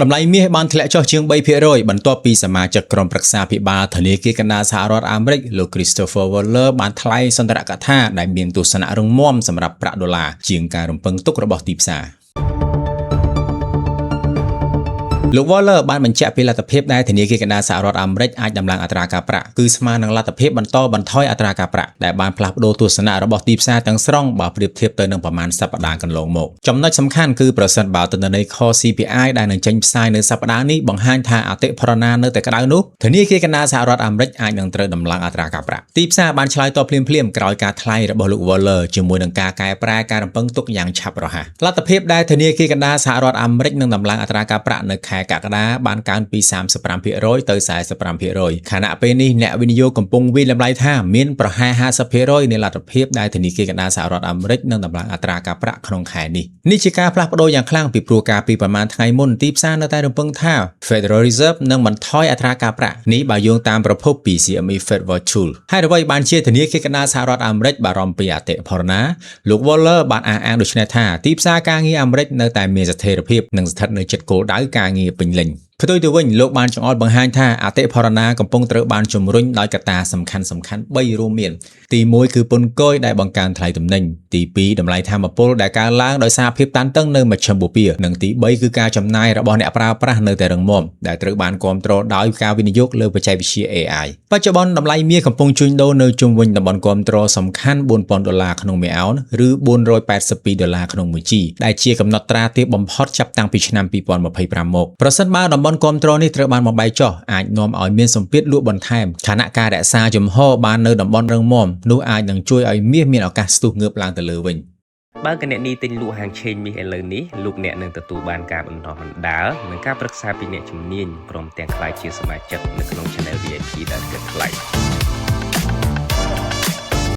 តម្លៃមាសបានធ្លាក់ចុះជាង3%បន្ទាប់ពីសមាជិកក្រុមប្រឹក្សាភិបាលធនាគារកណ្ដាលសហរដ្ឋអាមេរិកលោក Christopher Waller បានថ្លែងសន្ទរកថាដែលមានទស្សនៈរឹងមាំសម្រាប់ប្រាក់ដុល្លារជាងការរំពឹងទុករបស់ទីផ្សារ។ លោក Waller បានបញ្ជាក់ពីលទ្ធភាពដែលធនាគារកណ្ដាលសហរដ្ឋអាមេរិកអាចដំឡើងអត្រាការប្រាក់គឺស្មើនឹងលទ្ធភាពបន្តបន្ថយអត្រាការប្រាក់ដែលបានផ្លាស់ប្ដូរទស្សនៈរបស់ទីផ្សារទាំងស្រុងបើប្រៀបធៀបទៅនឹងប្រមាណសប្តាហ៍កន្លងមក។ចំណុចសំខាន់គឺប្រសិនបើទិន្នន័យ Core CPI ដែលនឹងចេញផ្សាយនៅសប្តាហ៍នេះបង្ហាញថាអតិផរណានៅតែក្តៅនោះធនាគារកណ្ដាលសហរដ្ឋអាមេរិកអាចនឹងត្រូវដំឡើងអត្រាការប្រាក់។ទីផ្សារបានឆ្លើយតបភ្លាមៗក្រោយការថ្លែងរបស់លោក Waller ជាមួយនឹងការកែប្រែការរំពឹងទុកយ៉ាងឆាប់រហ័ស។លទ្ធភាពដែលធនាគារកណ្ដាលសហរដ្ឋអាមេរិកនឹងដំឡើងអត្រាការប្រាក់នៅខែកក្កដាបានកើនពី35%ទៅ45%ខណៈពេលនេះអ្នកវិនិយោគកំពុងវាយតម្លៃថាមានប្រហែល50%នៃលទ្ធភាពដែលធនាគារកណ្ដាលសហរដ្ឋអាមេរិកនឹងដំឡើងអត្រាការប្រាក់ក្នុងខែនេះ។នេះជាការផ្លាស់ប្ដូរយ៉ាងខ្លាំងពីព្រោះកាលពីប្រមាណថ្ងៃមុនទីផ្សារនៅតែរំពឹងថា Federal Reserve នឹងបន្ថយអត្រាការប្រាក់នេះបើយោងតាមប្រភពពី CME FedWatch Tool។ ហើយអ្វីបានជាធនាគារកណ្ដាលសហរដ្ឋអាមេរិកបារម្ភពីអតិផរណាលោក Waller បានអះអាងដូចនេះថាទីផ្សារការងារអាមេរិកនៅតែមានស្ថិរភាពនិងស្ថិតនៅជិតគោលដៅការងារពេញលេញ។ផ្ទុយទៅវិញលោកបានចង្អុលបង្ហាញថាអតិផរណាកំពុងត្រូវបានជំរុញដោយកត្តាសំខាន់សំខាន់3រួមមានទី1គឺពន្ធគយដែលបង្កើនថ្លៃទំនិញទី2តម្លៃថាមពលដែលកើនឡើងដោយសារភាពតានតឹងនៅមជ្ឈិមបូព៌ានិងទី3គឺការចំណាយរបស់អ្នកប្រើប្រាស់នៅតែរឹងមាំដែលត្រូវបានគ្រប់គ្រងដោយការវិនិយោគលើបច្ចេកវិទ្យា AI។ បច្ចុប្បន្នតម្លៃមាសកំពុងជួញដូរនៅជុំវិញតំបន់គាំទ្រសំខាន់4000ដុល្លារក្នុងមួយអោនឬ482ដុល្លារក្នុងមួយជីដែលជាកំណត់ត្រាទាបបំផុតចាប់តាំងពីឆ្នាំ2025មកប្រសិនបើតំបន់គាំទ្រនេះត្រូវបានបំបែកចុះអាចនាំឲ្យមានសម្ពាធលក់បន្ថែមខណៈការរក្សាជំហរបាននៅតំបន់រឹងមាំនោះអាចនឹងជួយឲ្យមាសមានឱកាសស្ទុះងើបឡើងទៅលើវិញ។ បើគណនីទិញលក់ហាងឆេងមាសឥឡូវនេះលោកអ្នកនឹងទទួលបានការបណ្ដុះបណ្ដាលនិងការប្រឹក្សាពីអ្នកជំនាញព្រមទាំងក្លាយជាសមាជិកនៅក្នុង Channel VIP ដែលគិតថ្លៃ។